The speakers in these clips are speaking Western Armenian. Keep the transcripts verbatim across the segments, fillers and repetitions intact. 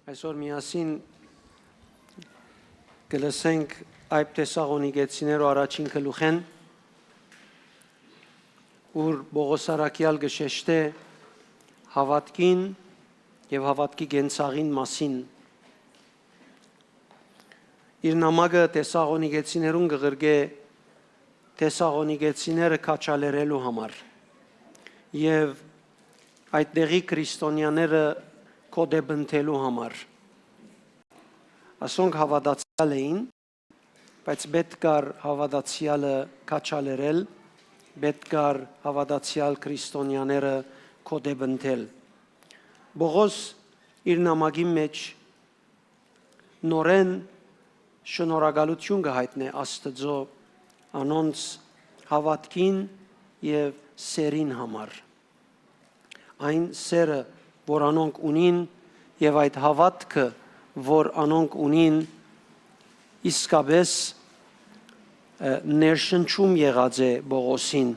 Այսօր միասին կը լսենք Այբ Թեսաղոնիկեցիներու առաջին գլուխէն, ուր Պողոս առաքեալ կը շեշտէ հաւատքին եւ հաւատքի կենցաղին մասին։ Իր նամակը Թեսաղոնիկեցիներուն կը ղրկէ Թեսաղոնիկեցիները քաջալերելու համար եւ այդ տեղի քրիստոնեաները կոտեպնդելու համար։ Ասոնք հաւատացեալ էին, բայց պէտք կար հաւատացեալը քաջալերել, պէտք կար հաւատացեալ քրիստոնեաները կոտեպնդել։ Պողոս իր նամակին մէջ նորէն շնորհակալութիւն կը յայտնէ Աստուծոյ անոնց հաւատքին եւ սերին համար։ Այն սերը, որ անոնք ունին, եւ այդ հաւատքը, որ անոնք ունին, իսկապէս, ը, ներշնչում եղած է Պողոսին։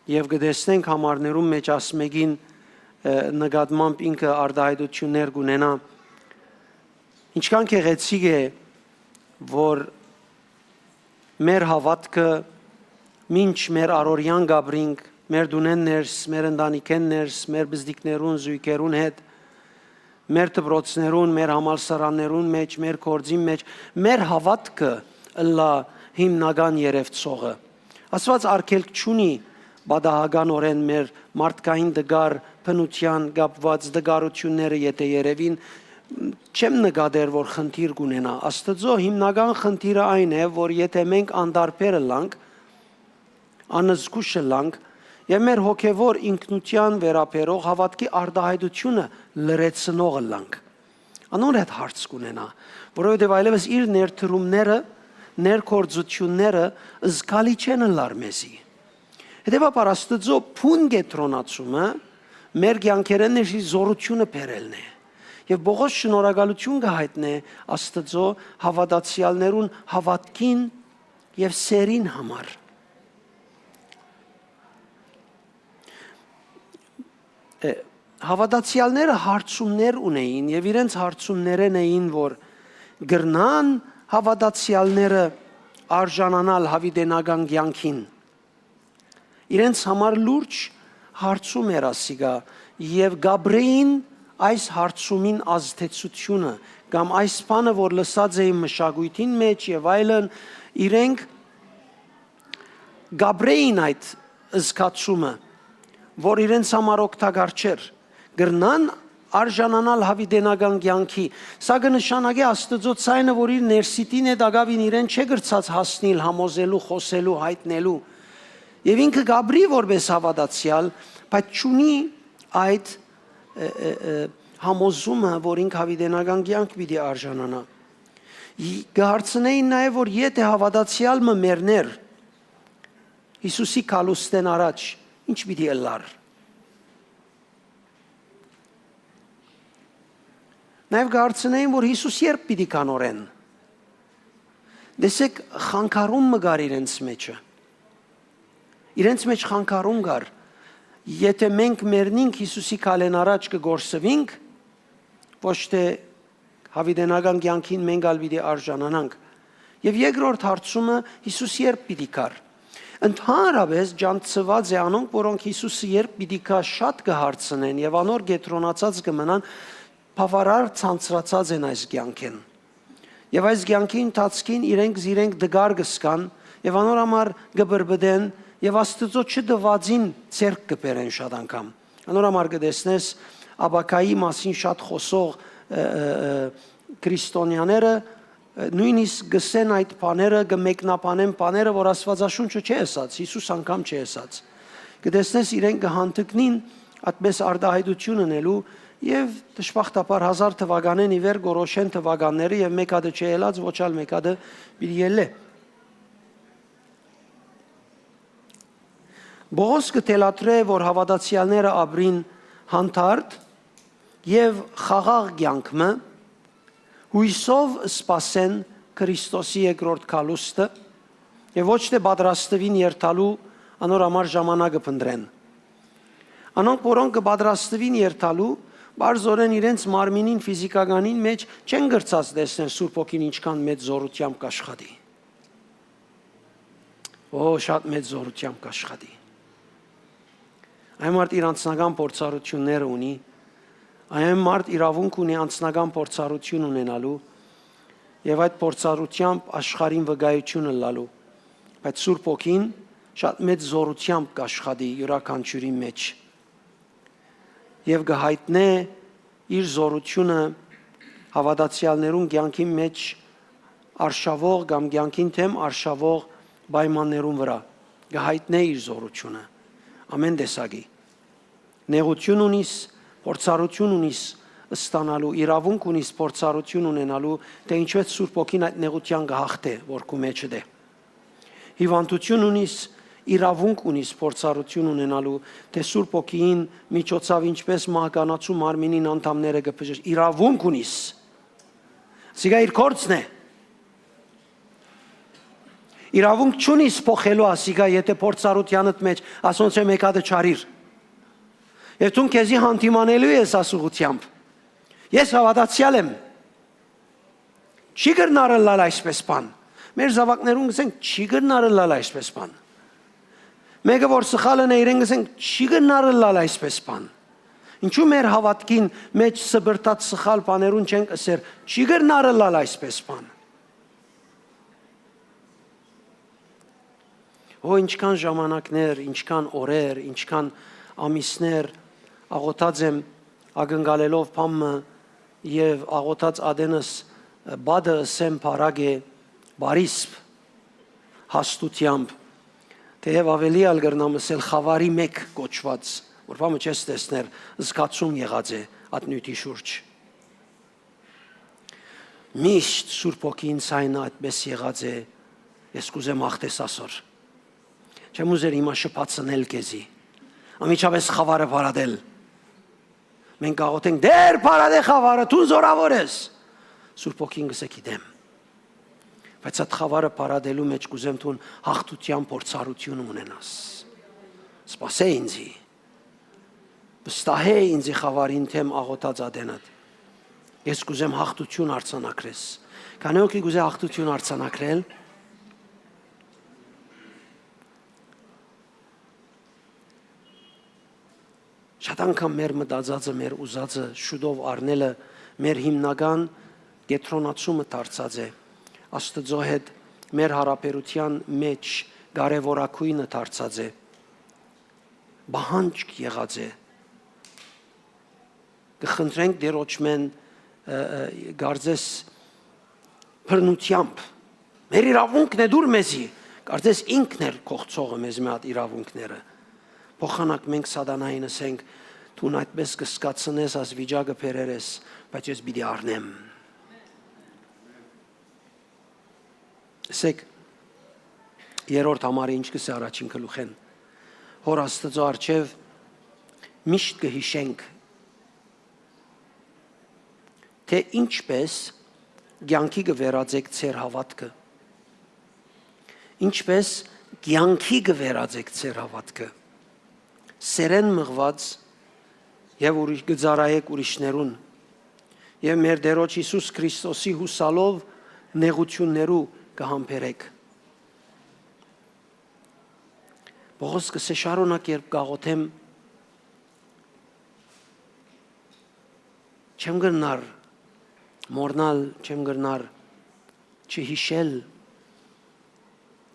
Եւ կը տեսնենք համարներուն մէջ ասմէկին, ը, նկատմամբ ինքը արտայայտութիւններ կ'ունենայ։ Ինչքան գեղեցիկ է, որ մեր հաւատքը մինչ մեր առօրեան կ'ապրինք, մեր տունէն ներս, մեր ընտանիքէն ներս, մեր պզտիկներուն, զոյգերուն հետ, մեր դպրոցներուն, մեր համալսարաններուն մէջ, մեր գործին մէջ, մեր հաւատքը ըլլայ հիմնական երեւցողը։ Աստուած արգելք չունի պատահականօրէն մեր մարդկային տկար բնութեան կապուած տկարութիւնները եթէ երեւին, չեմ նկատեր, որ խնդիր կ'ունենայ։ Աստուծոյ հիմնական խնդիրը այն է, որ եթէ մենք անտարբեր ըլլանք, անզգուշ ըլլանք եւ մեր հոգեւոր ինքնութեան վերաբերող հաւատքի արտայայտութիւնը լռեցնող ըլլանք, անոր հետ հարց կ'ունենայ, որովհետեւ այլեւս իր ներդրումները, ներգործութիւնները զգալի չեն ըլլար մեզի։ Հետեւաբար Աստուծոյ բուն կեդրոնացումը մեր կեանքերէն ներսի զօրութիւնը բերելն է։ Եւ Պողոս շնորհակալութիւն կը յայտնէ Աստուծոյ հաւատացեալներուն հաւատքին եւ սերին համար։ Ը, հաւատացեալները հարցումներ ունէին եւ իրենց հարցումներէն էին, որ կրնան հաւատացեալները արժանանալ յաւիտենական կեանքին։ Իրենց համար լուրջ հարցում էր ասիկա եւ կ'ապրէին այս հարցումին ազդեցութիւնը կամ այս բանը, որ լսած էին մշակոյթին մէջ եւ այլն, իրենք կ'ապրէին այդ զգացումը, որ իրենց համար օգտակար չէր, կրնան արժանանալ յաւիտենական կեանքի։ Սա կը նշանակէ Աստուծոյ ցայնը, որ իր ներսիտին հետ ակաւին իրեն չէ կրցած հասնիլ, համոզելու, խօսելու, յայտնելու։ Եւ ինքը կ'ապրի որպէս հաւատացեալ, բայց չունի այդ, ը, ը, ը, համոզումը, որ ինք յաւիտենական կեանք պիտի արժանանայ։ Ի-, կը հարցնէին նաեւ, որ եթէ հաւատացեալ մը մեռնէր Յիսուսի գալուստէն առաջ, ի՞նչ պիտի ըլլար։ Նաեւ կը հարցնէին, որ Յիսուս ե՞րբ պիտի գայ նորէն։ Տեսեք, խանգարում մը կար իրենց մէջը։ Իրենց մէջ խանգարում կար։ Եթէ մենք մեռնինք, Յիսուսի գալէն առաջ կը կորսուինք, ոչ թէ յաւիտենական կեանքին մենք ալ պիտի արժանանանք։ Եւ երկրորդ հարցումը՝ Յիսուս ե՞րբ պիտի գար։ Ընդհանրապէս ջանցուած է անոնք, որոնք Յիսուսը ե՞րբ պիտի գայ, շատ կը հարցնեն եւ անոր կեդրոնացած կը մնան, բաւարար ցանցրացած են այս կեանքէն։ Եւ այս կեանքի ընթացքին իրենք զիրենք տկար կը զգան եւ անոր համար կը բրբտեն եւ Աստուծոյ չտուածին ձեռք կը բերեն շատ անգամ։ Անոր համար կը տեսնես, ապագայի մասին շատ խօսող, ը, ը, ը, քրիստոնեաները, ը, նոյնիսկ կ'ըսեն այդ բաները, կը մեկնաբանեն բաները, որ Աստուածաշունչը չէ ըսած, Յիսուս անգամ չէ ըսած։ Կը տեսնես, իրենք կը յանդգնին այդպես արտայայտութիւն ընելու եւ դժբախտաբար հազար թուականէն ի վեր կորոշեն թուականները եւ մէկ հատը չէ ելած, ոչ ալ մէկ հատը պիտի ելլէ։ Պողոս կը թելադրէ, որ հաւատացեալները ապրին հանդարտ եւ խաղաղ կեանք մը, յոյսով սպասեն Քրիստոսի երկրորդ գալուստը եւ ոչ թէ պատրաստուին երթալու անոր համար ժամանակը փնտռեն։ Անոնք, որոնք կը պատրաստուին երթալու, պարզօրէն իրենց մարմինին, ֆիզիքականին մէջ չեն կրցած տեսնել Սուրբ Հոգին ինչքան մեծ զօրութեամբ կ'աշխատի։ Ո, շատ մեծ զօրութեամբ կ'աշխատի։ Այն մարդ իր անձնական փորձառութիւնները ունի, այն մարդ իրաւունք ունի անձնական փորձառութիւն ունենալու եւ այդ փորձառութեամբ աշխարհին վկայութիւն ըլլալու, բայց Սուրբ Հոգին շատ մեծ զօրութեամբ կ'աշխատի իւրաքանչիւրի մէջ եւ կը յայտնէ իր զօրութիւնը հաւատացեալներուն կեանքին մէջ արշաւող կամ կեանքին դէմ արշաւող պայմաններուն վրայ, կը յայտնէ իր զօրութիւնը ամէն տեսակի։ Նեղութիւն ունիս, փորձառութիւն ունիս ստանալու, իրաւունք ունիս փորձառութիւն ունենալու, թէ ինչպէս Սուրբ Հոգին այդ նեղութեան կը յաղթէ, որ քու մէջդ է։ Հիւանդութիւն ունիս, իրաւունք ունիս փորձառութիւն ունենալու, թէ Սուրբ Հոգիին միջոցաւ ինչպէս մահկանացու մարմինին անդամները կը բժշ-, իրաւունք ունիս։ Սիկա իր գործն է։ Իրաւունք չունիս փոխելու ասիկա, եթե փորձառութեանդ մէջ ասոնցէ մէկ հատը չարիր։ Եւ դուն քեզի հանդիմանելու ես աս ուղղութեամբ։ Ես հաւատացեալ եմ։ Չի կրնար ըլլալ այսպէս բան։ Մեր զաւակներուն կ'ըսենք, չի կրնար ըլլալ այսպէս բան։ Մէկը որ սխալ ընէ, իրեն կ'ըսենք, չի կրնար ըլլալ այսպէս բան։ Ինչու՞ մեր հաւատքին մէջ սպրտած սխալ բաներուն չենք ըսեր, չի կրնար ըլլալ այսպէս բան։ Ո, ինչքան ժամանակներ, ինչքան օրեր, ինչքան ամիսներ աղօթած եմ ակնկալելով բան մը եւ աղօթած ատենս պատը ըսեմ բարակ է, բարիսպ, հաստութեամբ, թէեւ աւելի ալ կրնամ ըսել խաւարի մէկ կոչուած, որ բան մը չես տեսներ, զգացում եղած է այդ նիւթի շուրջ։ Միշտ Սուրբ Հոգին ցայնը այդպես եղած է, ես կ'ուզեմ հաղթես ասոր։ Չեմ ուզեր հիմա շփացնել քեզի, անմիջապէս խաւարը փարատել։ Մենք կ'աղօթենք, «Տէր, փարատէ խաւարը, դուն զօրաւոր ես»։ Սուրբ Հոգին կ'ըսէ, «Գիտեմ»։ Բայց այդ խաւարը փարատելու մէջ կ'ուզեմ դուն հաղթութեան փորձառութիւն ունենաս։ Սպասէ ինձի։ Վստահէ ինձի խաւարին դէմ աղօթած ատենդ։ Ես կ'ուզեմ հաղթութիւն արձանագրես։ Քանի՞ հոգի կ'ուզէ հաղթութիւն արձանագրել։ Շատ անգամ մեր մտածածը, մեր ուզածը շուտով առնելը մեր հիմնական կեդրոնացումը դարձած է։ Աստուծոյ հետ մեր յարաբերութեան մէջ կարեւորագոյնը դարձած է, պահանջք եղած է։ Կը խնդրենք Տէրոջմէն, ը, ը, կարծես բռնութեամբ, մեր իրաւունքն է, դուր մեզի, կարծես ինքն էր կողցողը մեզ մը այդ իրաւունքները։ Փոխանակ մենք սատանային ըսենք, «Դուն այդպես կը զգացնես, այս վիճակը բերեր ես, բայց ես պիտի առնեմ»։ Ասեք, երրորդ համարը ինչ կ'ըսէ առաջին գլուխէն. «Հօր Աստուծոյ առջեւ միշտ կը յիշենք, թէ ինչպէս կեանքի կը վերածեք ձեր հաւատքը»։ Ինչպէս կեանքի կը վերածեք ձեր հաւատքը։ Սերեն մղուած եւ ուրիշ, կը ծառայեք ուրիշներուն, եւ մեր Տէրոջ Յիսուս Քրիստոսի յուսալով նեղութիւններու կը համբերեք։ Պողոս կ'ըսէ, շարունակ երբ կ'աղօթեմ, չեմ կրնար մոռնալ, չեմ կրնար չհիշել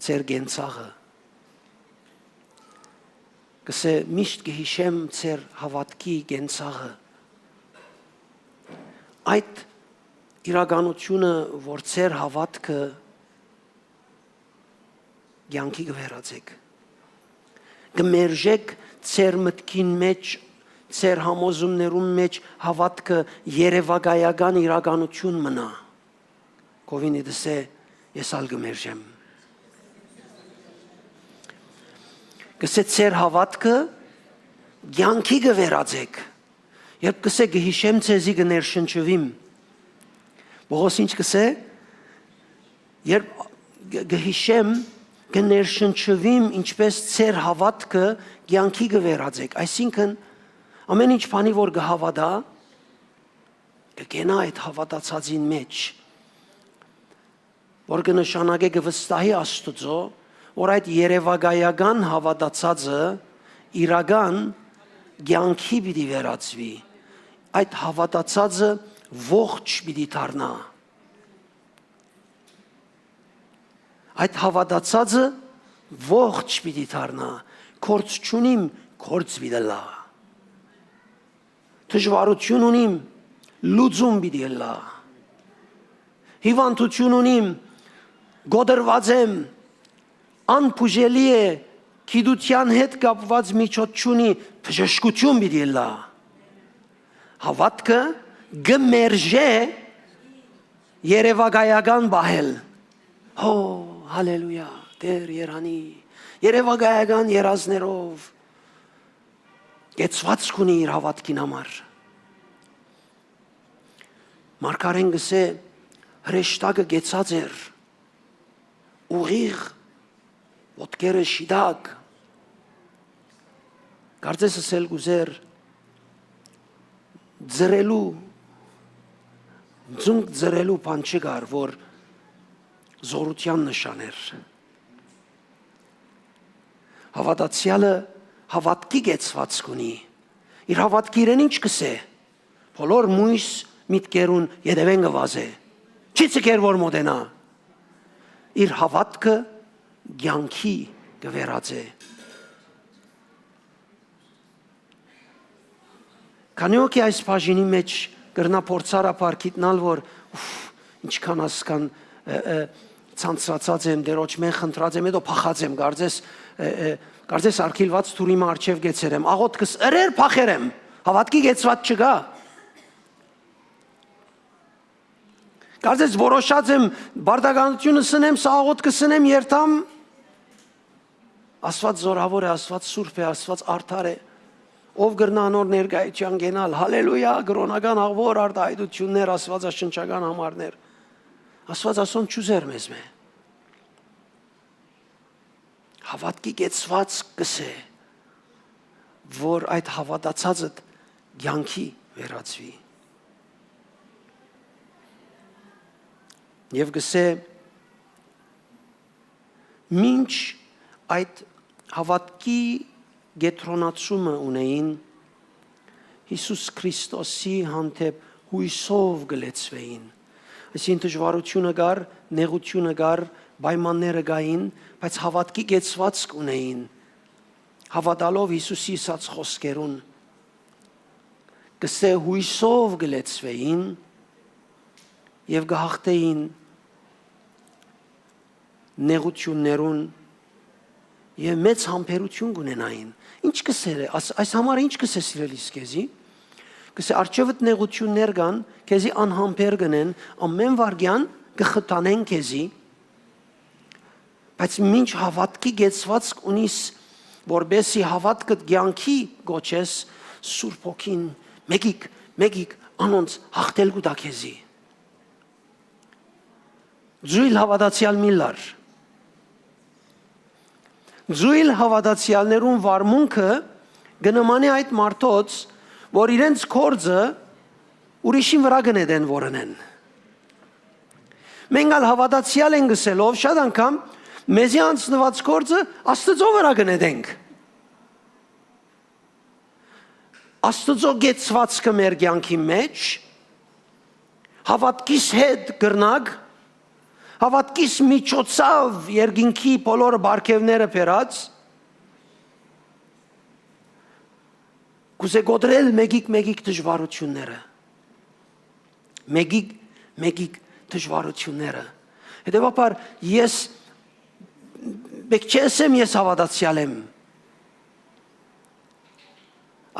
ձեր կենցաղը։ Կ'ըսէ, միշտ կը յիշեմ ձեր հաւատքի կենցաղը։ Այդ իրականությունը, որ ձեր հաւատքը կեանքի կը վերածեք, կը մերժեք ձեր մտքին մէջ, ձեր համոզումներուն մէջ հաւատքը երեւակայական իրականություն մնայ։ Քովինի դսէ, ես ալ կը մերժեմ։ Կ'ըսէ, ձեր հաւատքը կեանքի կը վերածեք։ Երբ կ'ըսէ, կը յիշեմ ձեզի, կը ներշնչուիմ։ Պողոս ինչ կ'ըսէ, երբ կը, կը յիշեմ, կը ներշնչուիմ, ինչպէս ձեր հաւատքը կեանքի կը վերածեք։ Այսինքն, ամեն ինչ բանի որ կը հաւատայ, կը կենայ այդ հաւատացածին մէջ, որ կը նշանակէ, կը վստահի Աստուծոյ, որ այդ երեւակայական հաւատացածը իրական կեանքի պիտի վերածուի, այդ հաւատացածը ողջ պիտի դառնայ։ Այդ հաւատացածը ողջ պիտի դառնայ, գործ չունիմ, գործ պիտի ըլլայ։ Դժուարութիւն ունիմ, լուծում պիտի ըլլայ։ Հիւանդութիւն ունիմ, կոտրուած եմ, անբուժելի է, գիտութեան հետ կապուած միջոց չունի, բժշկութիւն պիտի ըլլայ։ Հաւատքը կը մերժէ երեւակայական պահել։ Հո, հալելույա, Տէր երանի, երեւակայական երազներով կեցուածք ունի իր հաւատքին համար։ Մարգարէն կ'ըսէ, հրեշտակը կեցած էր, ուղիղ ոտքերը շիտակ։ Կարծես ըսել կ'ուզէր, ձրելու, ձունկ ձրելու բան չկար, որ զօրութեան նշան էր։ Հաւատացեալը հաւատքի կեցուածք ունի։ Իր հաւատքը իրեն ինչ կ'ըսէ։ Բոլոր մոյս միտքերուն ետեւէն կը վազէ։ Չի ձգեր որ մօտենայ։ Իր հաւատքը կեանքի կը վերածէ։ Քանի՞ հոգի այս բաժինի մէջ կրնայ փորձառաբար գիտնալ, որ, ուֆ, ինչքան ասկան, ը, ը, ցանցրացած եմ, Տէրոջմէն խնդրած եմ, հետո փախած եմ, կարծես, ը, ը, կարծես արգիլուած թուրիմը առջեւ գեցեր եմ, աղօթքս ըրեր փախեր եմ, հաւատքի կեցուած չկայ։ Կարծես որոշած եմ, պարտականութիւնս ընեմ, սա աղօթքս ընեմ, երթամ։ Աստուած զօրաւոր է, Աստուած սուրբ է, Աստուած արդար է։ Ո՞վ կրնայ անոր ներկայութեան կենալ։ Հալելույա, կրօնական աղուոր արտայայտութիւններ, աստուածաշնչական համարներ։ Աստուած ասոնք չուզեր մեզմէ։ Հաւատքի կեցուածք կ'ըսէ, որ այդ հաւատացածդ կեանքի վերածուի։ Եւ կ'ըսէ, մինչ այդ հաւատքի կեդրոնացումը ունէին, Յիսուս Քրիստոսի հանդէպ յոյսով կը լեցուէին։ Այսինքն դժուարութիւնը կար, նեղութիւնը կար, պայմանները կային, բայց հաւատքի կեցուածք ունէին, հաւատալով Յիսուսի ըսած խօսքերուն։ Կ'ըսէ, յոյսով կը լեցուէին եւ կը յաղթէին նեղութիւններուն եւ մեծ համբերութիւն կ'ունենային։ Ինչ կ'ըսէ, աս-, այս համար ինչ կ'ըսէ, սիրելիս, քեզի։ Կ'ըսէ, առջեւդ նեղութիւններ կան, քեզի անհամբեր կ'ընեն, ամէն վայրկեան կը խթանեն քեզի, բայց մինչ հաւատքի կեցուածք ունիս, որպեսզի հաւատքդ կեանքի կոչես, Սուրբ Հոգին մեկիկ, մեկիկ անոնց յաղթել կու տայ քեզի։ Ձոյլ հաւատացեալ մի լար։ Ձոյլ հաւատացեալներուն վարմունքը կը նմանէ այդ մարդոց, որ իրենց գործը ուրիշին վրայ կը նետեն, որ ընեն։ Մենք ալ հաւատացեալ ենք ըսելով շատ անգամ մեզի անցնուած գործը Աստուծոյ վրայ կը նետենք։ Աստուծոյ կեցուածքը մեր կեանքի մէջ, հաւատքիս հետ կրնակ, հաւատքիս միջոցաւ երկինքի բոլոր պարգեւները բերած, կ'ուզէ կոտրել մեկիկ-մեկիկ դժուարութիւնները։ Մեկիկ, մեկիկ դժուարութիւնները։ Հետեւաբար ես, պէտք չէ ըսեմ, ես հաւատացեալ եմ։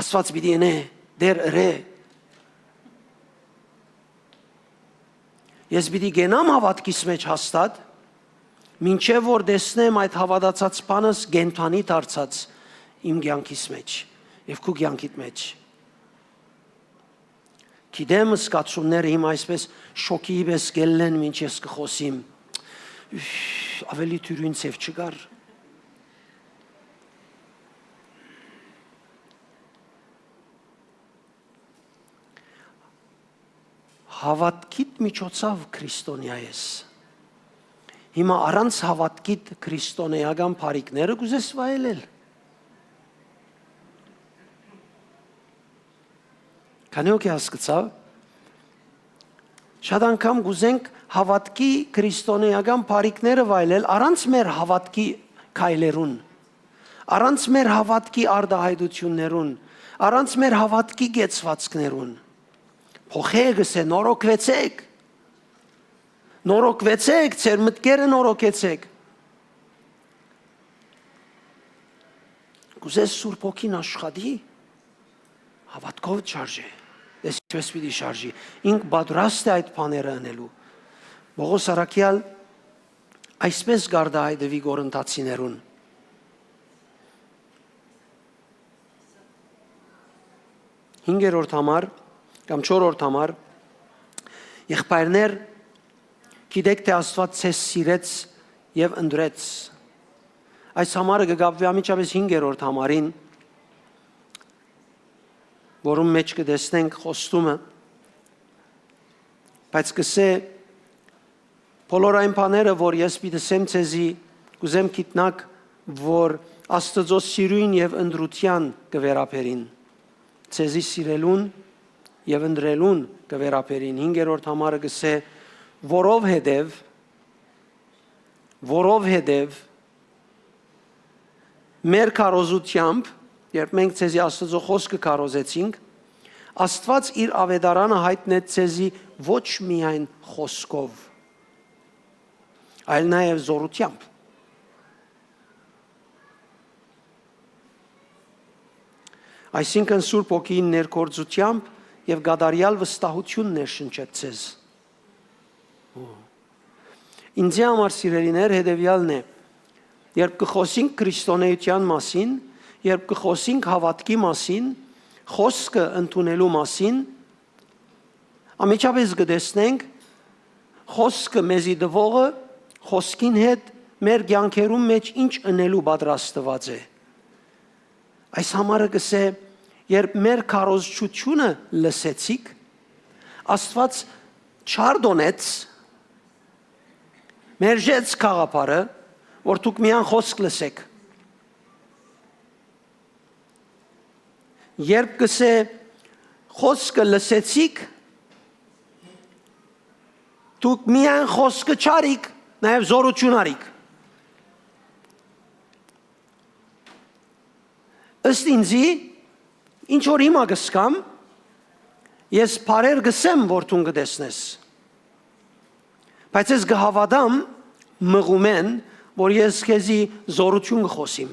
Աստուած պիտի ընէ, Տէր ըրէ։ Ես պիտի կենամ հաւատքիս մէջ հաստատ, մինչեւ որ տեսնեմ այդ հաւատացած բանս կենդանի դարձած իմ կեանքիս մէջ եւ քու կեանքիդ մէջ։ Գիտեմ, զգացումները հիմա այսպես շոկի պես կ'ելլեն, մինչ ես կը խօսիմ։ Ուֆ, ավելի դիւրին ձեւ չկար։ Հաւատքիդ միջոցաւ քրիստոնեայ ես։ Հիմա առանց հաւատքիդ քրիստոնեական բարիքները կ'ուզես վայելել։ Քանի՞ հոգի հասկցաւ։ Շատ անգամ կ'ուզենք հաւատքի քրիստոնեական բարիքները վայելել առանց մեր հաւատքի քայլերուն, առանց մեր հաւատքի արտայայտութիւններուն, առանց մեր հաւատքի կեցուածքներուն։ Փոխէ, կ'ըսէ, նորոգուեցէք։ Նորոգուեցէք, ձեր մտքերը նորոգեցէք։ Կ'ուզես Սուրբ Հոգին աշխատի, հաւատքովդ շարժէ։ Ես ինչպէս պիտի շարժի։ Ինք պատրաստ է այդ բաները ընելու։ Պողոս առաքեալ այսպէս կ'արտայայտուի Կորինթացիներուն։ Հինգերորդ համար կամ չորրորդ համար, եղբայրներ, գիտէք թէ Աստուած ձեզ սիրեց եւ ընտրեց։ Այս համարը կը կապուի անմիջապէս հինգերորդ համարին, որուն մէջ կը տեսնենք խոստումը, բայց կ'ըսէ. «Բոլոր այն բաները, որ ես պիտի ըսեմ ձեզի, կ'ուզեմ գիտնաք, որ Աստուծոյ սիրոյն եւ ընտրութեան կը վերաբերին, ձեզի սիրելուն եւ ընտրելուն կը վերաբերին»։ Հինգերորդ համարը կ'ըսէ. «Որովհետեւ, որովհետեւ մեր քարոզութեամբ, երբ մենք ձեզի Աստուծոյ խօսքը քարոզեցինք, Աստուած իր աւետարանը յայտնեց ձեզի ոչ միայն խօսքով, այլ նաեւ զօրութեամբ»։ Այսինքն՝ Սուրբ Հոգին ներգործութեամբ եւ կատարեալ վստահութիւն ներշնչեց ձեզ։ Ինձի համար, սիրելիներ, հետեւեալն է. երբ կը խօսենք քրիստոնէութեան մասին, երբ կը խօսենք հաւատքի մասին, խօսքը ընդունելու մասին, անմիջապէս կը տեսնենք խօսքը մեզի տուողը խօսքին հետ մեր կեանքերուն մէջ ինչ ընելու պատրաստուած է։ Այս համարը կ'ըսէ. «Երբ մեր քարոզչութիւնը լսեցիք, Աստուած չարդոնեց, մերժեց գաղափարը, որ դուք միայն խօսք լսէք»։ Երբ կ'ըսէ. «Խօսքը լսեցիք, դուք միայն խօսքը չարիք, նաեւ զօրութիւն արիք»։ Ըստ ինձի, ինչ որ հիմա կ'ըսկամ, ես բառեր կ'ըսեմ, որ դուն կը տեսնես, բայց ես կը հաւատամ մղումէն, որ ես քեզի զօրութիւն կը խօսիմ։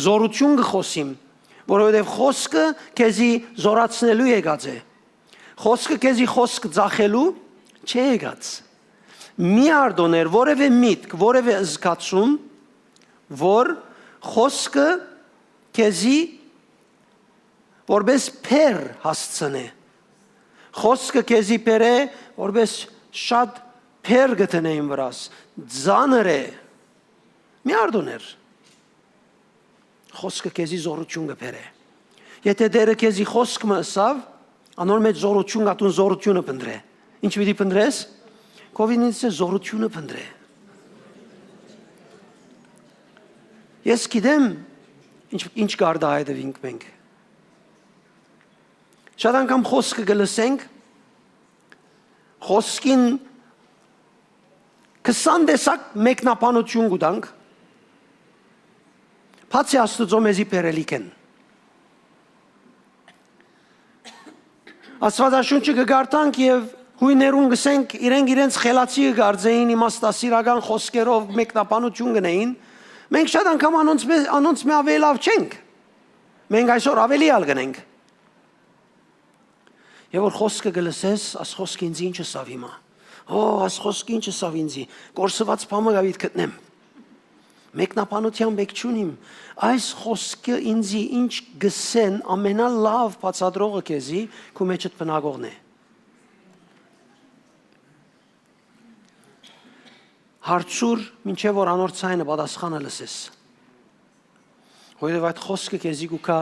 Զօրութիւն կը խօսիմ, որովհետեւ խօսքը քեզի զօրացնելու եկած է։ Խօսքը քեզի խօսք ձախելու չէ եկած։ Մի արտոներ որեւէ միտք, որեւէ զգացում, որ խօսքը քեզի որպէս բեռ հասցնէ։ Խօսքը քեզի բերէ, որպէս շատ բեռ կը դնէ իմ վրաս, ծանր է։ Մի արտոներ։ Խօսքը քեզի զօրութիւն կը բերէ։ Եթէ Տէրը քեզի խօսք մը ըսաւ, անոր մէջ զօրութիւն կայ, դուն զօրութիւնը փնտռէ։ Ինչ պիտի փնտռես։ Քովիդնից է զօրութիւնը փնտռէ։ Ես գիտեմ ինչ, ինչ կ'արտայայտուինք մենք։ Շատ անգամ խօսքը կը լսենք, խօսքին քսան տեսակ մեկնաբանութիւն կու տանք, բացի Աստուծոյ մեզի բերելիքէն։ Աստուածաշունչը կը կարդանք եւ յոյներուն կ'ըսենք, իրենք իրենց խելացի կը կարծէին, իմաստասիրական խօսքերով մեկնաբանութիւն կ'ընէին։ Մենք շատ անգամ անոնց մէ-, անոնց մէ աւելի լաւ չենք։ Մենք այսօր աւելի ալ կ'ընենք։ Եւ որ խօսքը կը լսես, աս խօսքը ինձի ինչ ըսաւ հիմա։ Օ, աս խօսքը ինչ ըսաւ ինձի։ Կորսուած բան մը գաւիթ գտնեմ։ Մեկնաբանութեան պէք չունիմ։ Այս խօսքը ինձի ինչ կ'ըսեն, ամենալաւ բացատրողը քեզի քու մէջդ բնակողն է։ Հարցուր, մինչեւ որ անոր ցայնը պատասխանը լսես։ Որովհետեւ այդ խօսքը քեզի կու գայ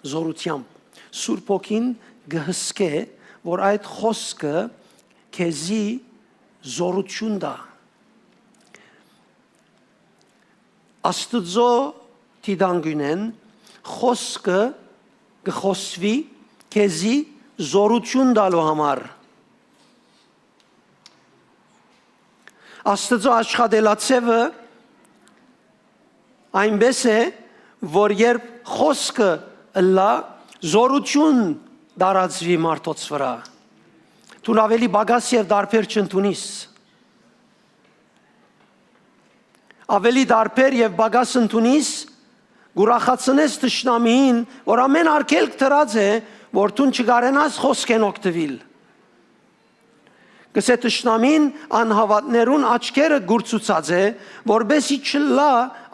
զօրութեամբ։ Սուրբ Հոգին կը հսկէ, որ այդ խօսքը քեզի զօրութիւն տայ։ Աստուծոյ դիտանկիւնէն խօսքը կը խօսուի քեզի զօրութիւն տալու համար։ Աստուծոյ աշխատելաձեւը այնպէս է, որ երբ խօսքը ըլլայ, զօրութիւն տարածուի մարդոց վրայ, դուն աւելի պակաս եւ տարբեր չընդունիս։ Աւելի տարբեր եւ պակաս ընդունիս, կ'ուրախացնես թշնամիին, որ ամէն արգելք դրած է, որ դուն չկարենաս խօսքէն օգտուիլ։ Կսէ թշնամին անհաւատներուն աչքերը կուրցուցած է, որպէսզի չըլլայ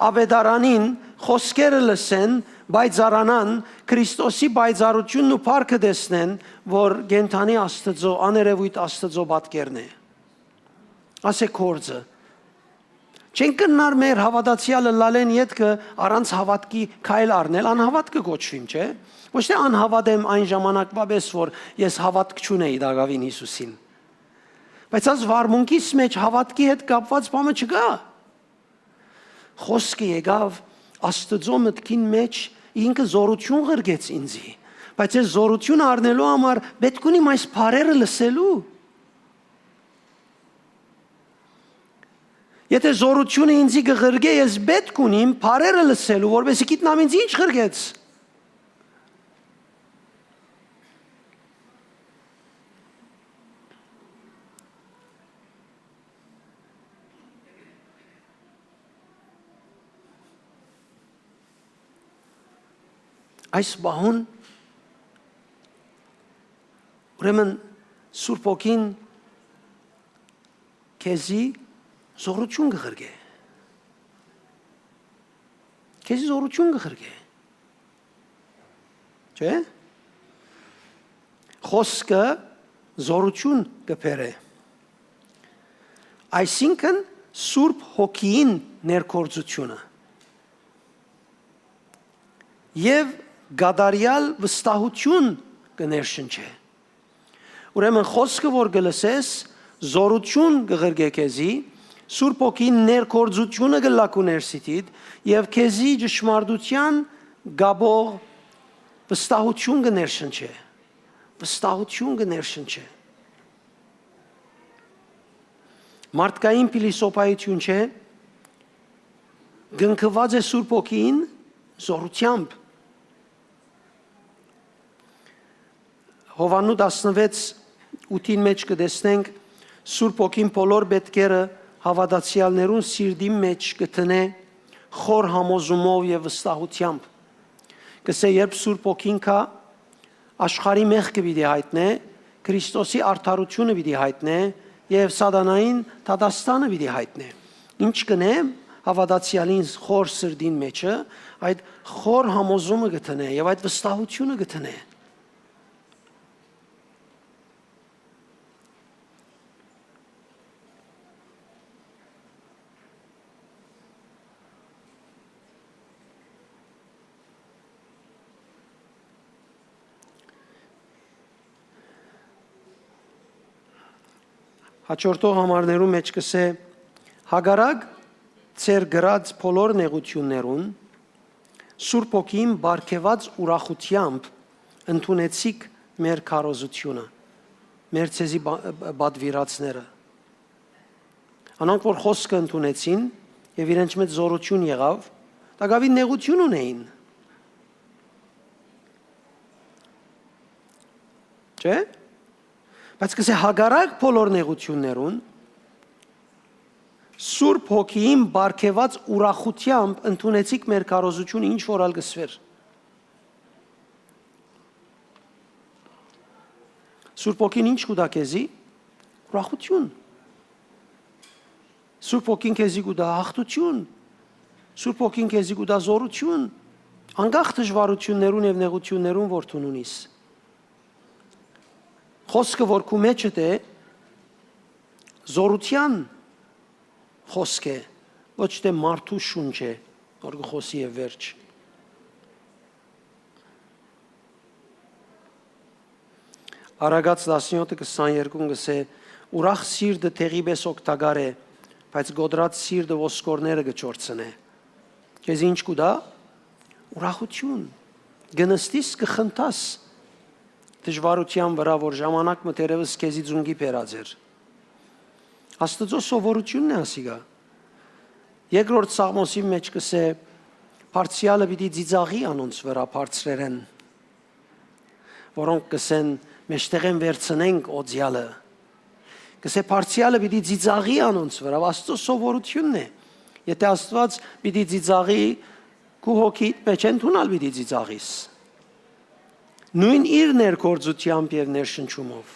աւետարանին, խօսքերը լսեն, պայծառանան, Քրիստոսի պայծառութիւնն ու փառքը տեսնեն, որ կենդանի Աստուծոյ, աներեւոյթ Աստուծոյ պատկերն է։ Ասէ գործը։ Չենք կրնար մեր հաւատացեալ ըլլալէն ետքը առանց հաւատքի քայլ առնել, անհաւատ կը կոչուիմ, չէ՞։ Ոչ թէ անհաւատ եմ այն ժամանակվա պէս, որ ես հաւատք չունէի տակաւին Յիսուսին։ Բայց այս վարմունքիս մէջ հաւատքի հետ կապուած բանը չկայ։ Խօսքը եկաւ Աստուծոյ մտքին մէջ, ինքը զօրութիւն ղրկեց ինծի, բայց ես զօրութիւն առնելու համար պէտք ունիմ այս բառերը լսելու։ Եթէ զօրութիւնը ինծի կը ղրկէ, ես պէտք ունիմ բառերը լսելու, որպէսզի գիտնամ ինձ ինչ ղրկեց։ Այս պահուն, ուրեմն, Սուրբ Հոգին քեզի զօրութիւն կը ղրկէ։ Քեզի զօրութիւն կը ղրկէ։ Չէ՞։ Խօսքը զօրութիւն կը բերէ։ Այսինքն, Սուրբ Հոգիին ներգործութիւնը եւ կատարեալ վստահութիւն կը ներշնչէ։ Ուրեմն խօսքը որ կը լսես, զօրութիւն կը ղրկէ քեզի, Սուրբ Հոգին ներգործութիւնը կ'ըլլայ քու ներսիդիդ եւ քեզի ճշմարտութեան կապող վստահութիւն կը ներշնչէ։ Վստահութիւն կը ներշնչէ։ Մարդկային փիլիսոփայութիւն չէ, կնքուած է Սուրբ Հոգին զօրութեամբ։ Յովհաննու տասնվեց ութին մէջ կը տեսնենք, Սուրբ Հոգին բոլոր պէտքերը հաւատացեալներուն սիրտին մէջ կը դնէ խոր համոզումով եւ վստահութեամբ։ Կսէ, երբ Սուրբ Հոգին գայ, աշխարհի մեղքը պիտի յայտնէ, Քրիստոսի արդարութիւնը պիտի յայտնէ եւ սատանային դատաստանը պիտի յայտնէ։ Ինչ կ'ընէ հաւատացեալին խոր սրտին մէջը, այդ խոր համոզումը կը դնէ եւ այդ վստահութիւնը կը դնէ։ Հաջորդող համարներու մէջ կսէ. «Հակառակ ձեր կրած բոլոր նեղութիւններուն, Սուրբ Հոգին պարգեւած ուրախութեամբ ընդունեցիք մեր քարոզութիւնը, մեր ձեզի բա-, պատուիրածները»։ Անոնք որ խօսքը ընդունեցին եւ իրենց մէջ զօրութիւն եղաւ, տակաւին նեղութիւն ունէին։ Չէ՞։ Բայց կսէ հակառակ բոլոր նեղութիւններուն, Սուրբ Հոգիին պարգեւած ուրախութեամբ ընդունեցիք մեր քարոզութիւնը, ինչ որ ալ կսվեր։ Սուրբ Հոգին ինչ կու տայ քեզի։ Ուրախութիւն։ Սուրբ Հոգին քեզի կու տայ յաղթութիւն։ Սուրբ Հոգին քեզի կու տայ զօրութիւն, անկախ դժվարութիւններուն եւ նեղութիւններուն, որ դուն ունիս։ Խօսքը որ քու մէջդ է, զօրութեան խօսք է, ոչ թէ մարդու շունչ է, որ կը խօսի եւ վերջ։ Արագած տասնեօթը քսաներկուն կ'ըսէ. «Ուրախ սիրտը դեղի պէս օգտակար է, բայց կոտրած սիրտը ոսկորները կը չորցնէ»։ Քեզի ի՞նչ կու տայ։ Ուրախութիւն։ Կը նստիս, կը խնդաս դժուարութեան վրայ, որ ժամանակ մը թերեւս քեզի ծունկի բերած էր։ Աստուծոյ սովորութիւնն է ասիկա։ Երկրորդ Սաղմոսին մէջ կ'ըսէ. «Բարձեալը պիտի ծիծաղի անոնց վրայ բարձրերէն, որոնք կ'ըսեն. "Մէջտեղէն վերցնենք օծեալը"»։ Կ'ըսէ. «Բարձեալը պիտի ծիծաղի անոնց վրայ»։ Աստուծոյ սովորութիւնն է։ Եթէ Աստուած պիտի ծիծաղի, քու հոգիդ մէջէն դուն ալ պիտի ծիծաղիս։ Նոյն իր ներգործութեամբ եւ ներշնչումով։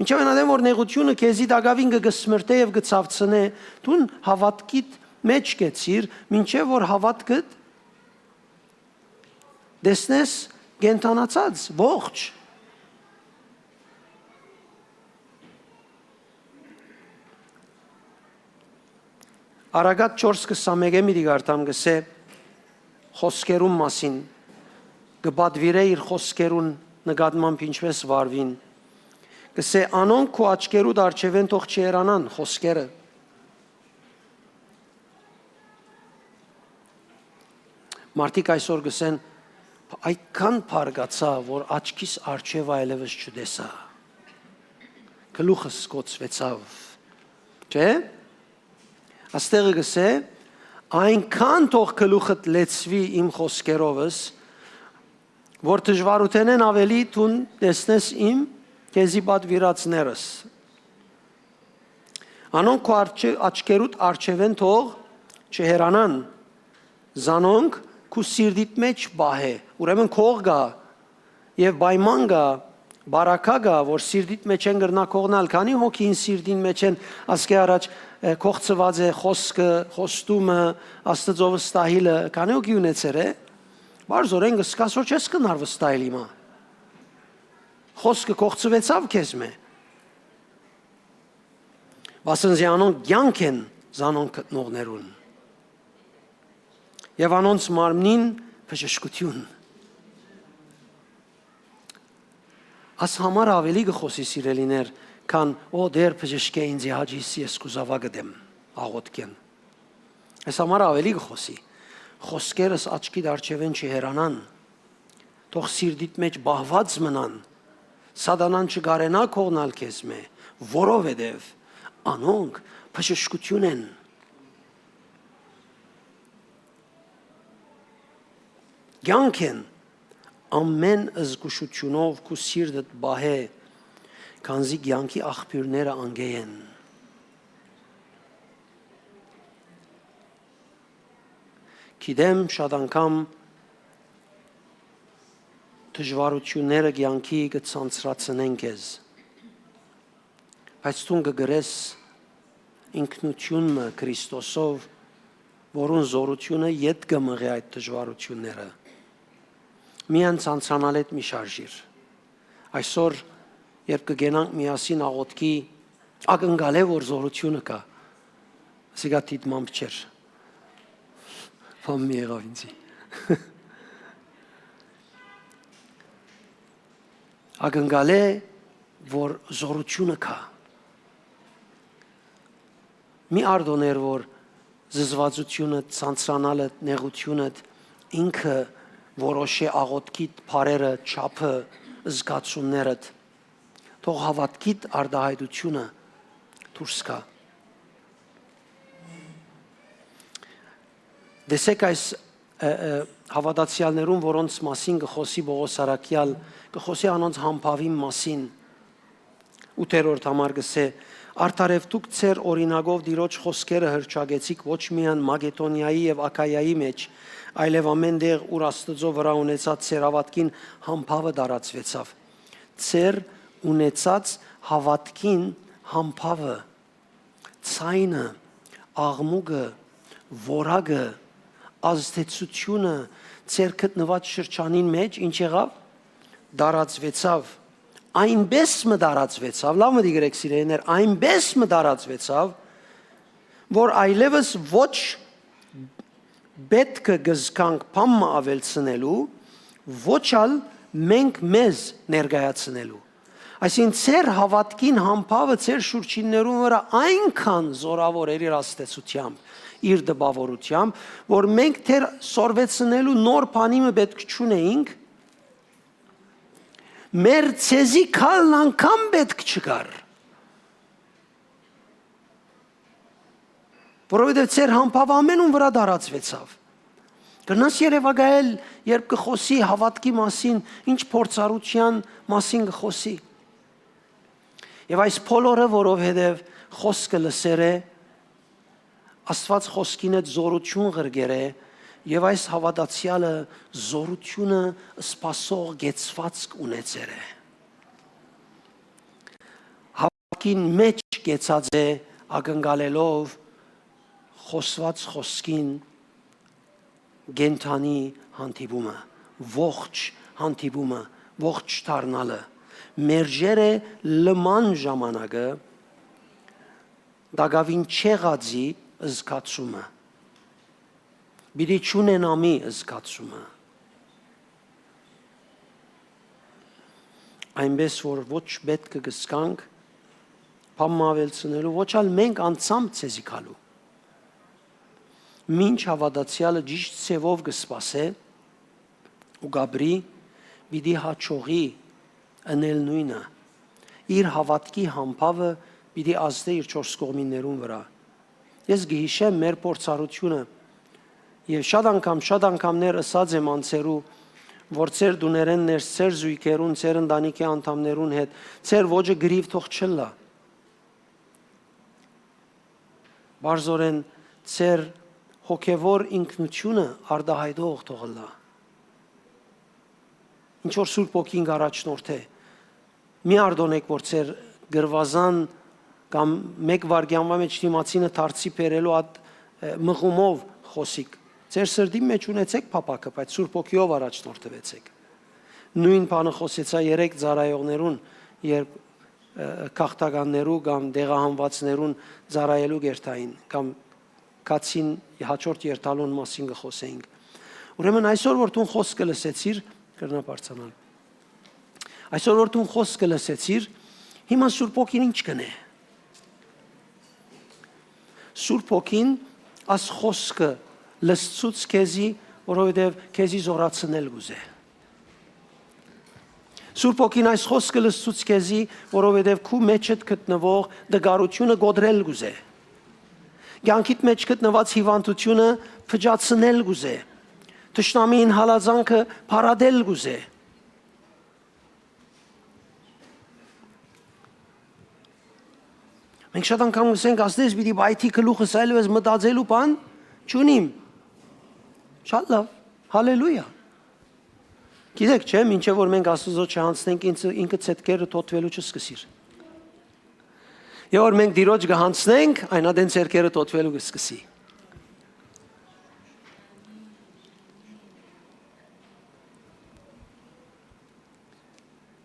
Մինչեւ այն ատեն որ նեղութիւնը քեզի տակաւին կը կսմրտէ եւ կը ցաւցնէ, դուն հաւատքիդ մէջ կեցիր, մինչեւ որ հաւատքդ տեսնես կենդանացած, ողջ։ Արագած չորս քսանմէկէն պիտի կարդամ, կ'ըսէ խօսքերուն մասին, կը պատուիրէ իր խօսքերուն նկատմամբ ինչպէս վարուին, կ'ըսէ. «Անոնք քու աչքերուդ առջեւէն թող չհեռանան», խօսքերը։ Մարդիկ այսօր կ'ըսեն. «Այդքան բարկացայ, որ աչքիս առջեւ այլեւս չտեսայ։ Գլուխս կոծուեցաւ»։ Չէ՞։ Աստեղը կ'ըսէ. «Այնքան թող գլուխդ լեցուի իմ խօսքերովս, որ դժուարութենէն աւելի դուն տեսնես իմ քեզի պատուիրածներս։ Անոնք քու արջե-, աչքերուդ առջեւէն թող չհեռանան, զանոնք քու սիրտիդ մէջ պահէ»։ Ուրեմն կող կայ եւ պայման կայ, բարակայ կայ, որ սիրտիդ մէջէն կրնայ կողնալ։ Քանի՞ հոգին սիրտին մէջէն ասկէ առաջ, ը, կողցուած է խօսքը, խոստումը, Աստուծոյ վստահիլը, քանի՞ հոգի ունեցեր է։ Պարզօրէն կ'ըսկաս որ չես կրնար վստահիլ հիմա։ Խօսքը կողցուեցաւ քեզմէ։ Վասն զի անոնք կեանք են զանոնք գտնողներուն, եւ անոնց մարմնին բժշկութիւն։ Աս համար աւելի կը խօսի, սիրելիներ, քան. «Ո Տէր, բժշկէ ինծի, հաճիս ես քու զաւակդ եմ աղօթքէն»։ Այս համար աւելի կը խօսի. «Խօսքերս աչքիդ առջեւէն չհեռանան, թող սիրտիդ մէջ պահուած մնան, սատանան չկարենայ կողնալ քեզմէ, որովհետեւ անոնք բժշկութիւն են, կեանք են, ամէն զգուշութիւնով քու սիրտդ պահէ, քանզի կեանքի աղբիւրները անկէ են»։ Գիտեմ, շատ անգամ դժուարութիւնները կեանքի կը ցանցրացնեն քեզ, բայց դուն կը կրես ինքնութիւն մը Քրիստոսով, որուն զօրութիւնը ետ կը մղէ այդ դժուարութիւնները։ Միայն ցանցանալէդ մի շարժիր։ Այսօր, երբ կը կենանք միասին աղօթքի, ակնկալէ որ զօրութիւնը կայ։ Ասիկա դիտմամբ չէր։ Բան մի եղաւ ինձի։ Ակնկալէ որ զօրութիւնը կայ։ Մի արտօներ որ զզուածութիւնը, ցանցրանալը, նեղութիւնը ինքը որոշէ աղօթքիդ բառերը, չափը, զգացումներդ։ Թող հաւատքիդ արտայայտութիւնը դուրս գայ։ Տեսեք այս, ը, ը, հաւատացեալներուն, որոնց մասին կը խօսի Պողոս առաքեալ, կը խօսի անոնց համբաւին մասին։ Ութերորդ համար կ'ըսէ. «Արդարեւ դուք ձեր օրինակով Տիրոջ խօսքերը հռչակեցիք ոչ միայն Մակեդոնիայի եւ Աքայայի մէջ, այլեւ ամէն տեղ, ուր Աստուծոյ վրայ ունեցած ձեր հաւատքին համբաւը տարածուեցաւ»։ Ձեր ունեցած հաւատքին համբաւը, ձայնը, աղմուկը, որակը, ազդեցությունը ձեր գտնուած շրջանին մէջ ինչ եղաւ։ Տարածուեցաւ, այնպէս մը տարածուեցաւ, լաւ մտիկ ըրէք, սիրելիներ, այնպէս մը տարածուեցաւ, որ այլեւս ոչ պէտքը կը զգանք բան մը աւելցնելու, ոչ ալ մենք մեզ ներկայացնելու։ Այսինքն՝ ձեր հաւատքին համբաւը ձեր շուրջիններուն վրայ այնքան զօրաւոր էր իր ազդեցութեամբ, իր տպաւորութեամբ, որ մենք դեռ սորվեցնելու նոր բանի մը պէտք չունէինք, մեր ձեզի քալն անգամ պէտք չկար։ Որովհետեւ ձեր համբաւը ամենուն վրայ տարածուեցաւ։ Կրնաս երեւակայել, երբ կը խօսի հաւատքի մասին, ինչ փորձառութեան մասին կը խօսի։ Եւ այս բոլորը, որովհետեւ խօսքը լսեր է, Աստուած խօսքին հետ զօրութիւն ղրկեր է, եւ այս հաւատացեալը զօրութիւնը սպասող կեցուածք ունեցեր է։ Հաւատքին մէջ կեցած է, ակնկալելով խօսուած խօսքին կենդանի հանդիպումը, ողջ հանդիպումը, ողջ դառնալը։ Մերժեր է լման ժամանակը, տակաւին չեղածի զգացումը։ Պիտի չունենամի զգացումը։ Այնպէս որ ոչ պէտքը կը զգանք բան մը աւելցնելու, ոչ ալ մենք անձամբ ձեզի գալու։ Մինչ հաւատացեալը ճիշտ ձեւով կը սպասէ ու կ'ապրի, պիտի յաջողի ընել նոյնը։ Իր հաւատքի համբաւը պիտի ազդէ իր չորս կողմիններուն վրայ։ Ես կը յիշեմ մեր փորձառութիւնը եւ շատ անգամ, շատ անգամներ ըսած եմ անձերու, որ ձեր տուներէն ներս, ձեր զոյգերուն, ձեր ընտանիքի անդամներուն հետ, ձեր ոճը կռիւ թող չըլլայ։ Պարզօրէն ձեր հոգեվոր ինքնութիւնը արտայայտող թող ըլլայ։ Ինչ որ Սուրբ Հոգին կ'առաջնորդէ, մի արտօնէք, որ ձեր գրուազան կամ մէկ վայրկեանուա մէջ դիմացինը դարձի բերելու այդ, ը, մղումով խօսիք։ Ձեր սրտին մէջ ունեցէք փափաքը, բայց Սուրբ Հոգիով առաջնորդուեցէք։ Նոյն բանը խօսեցայ երեք ծառայողներուն, երբ, ը, գաղթականներու կամ տեղահանուածներուն ծառայելու կ'երթային, կամ գացին, հաջորդ երթալուն մասին կը խօսենք։ Ուրեմն այսօր որ դուն խօսքը լսեցիր, կրնայ բարձրանալ։ Այսօր որ դուն խօսքը լսեցիր, հիմա Սուրբ Հոգին ինչ կ'ընէ։ Սուրբ Հոգին այս խօսքը լսցուց քեզի, որովհետեւ քեզի զօրացնել կ'ուզէ։ Սուրբ Հոգին այս խօսքը լսցուց քեզի, որովհետեւ քու մէջդ գտնուող տկարութիւնը կոտրել կ'ուզէ։ Կեանքիդ մէջ գտնուած հիւանդութիւնը փճացնել կ'ուզէ։ Թշնամիին հալածանքը փարատել կ'ուզէ։ Մենք շատ անգամ կ'ըսենք, «Աստէ, ես պիտի պայթի գլուխս, այլեւս մտածելու բան չունիմ»։ Շատ լաւ, հալելույա։ Գիտեք, չէ՞, մինչեւ որ մենք Աստուծոյ չհանձնենք, ինքը, ինքը ձեռքերը թոթուելու չսկսիր։ Եւ որ մենք Տիրոջ կը յանձնենք, այն ատեն ձեռքերը թոթուելու կը սկսի։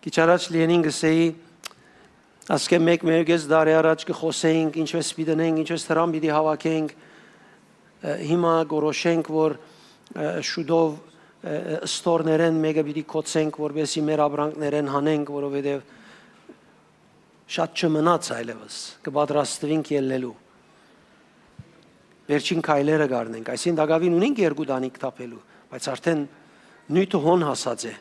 Քիչ առաջ Լիենին կ'ըսէի, ասկէ մէկ, մէկ կէս տարի առաջ կը խօսէինք, ինչպես պիտի ընենք, ինչպես դրամ պիտի հաւաքենք, ը, հիմա կորոշենք, որ, ը, շուտով, ը, ը, ստորներէն մէկը պիտի գոցենք, որպեսզի մեր ապրանքներէն հանենք, որովհետեւ շատ չմնաց այլեւս, կը պատրաստուինք ելլելու։ Վերջին քայլերը կ'առնենք, այսինքն՝ տակաւին ունենք երկու տանիք թափելու, բայց արդեն նիւթը հոն հասած է։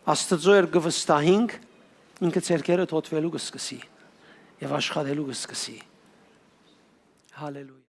Աստուծոյ երբ կը վստահինք, ինքը ձեռքերը թոթուելու կը սկսի եւ աշխատելու կը սկսի։ Հալելույա։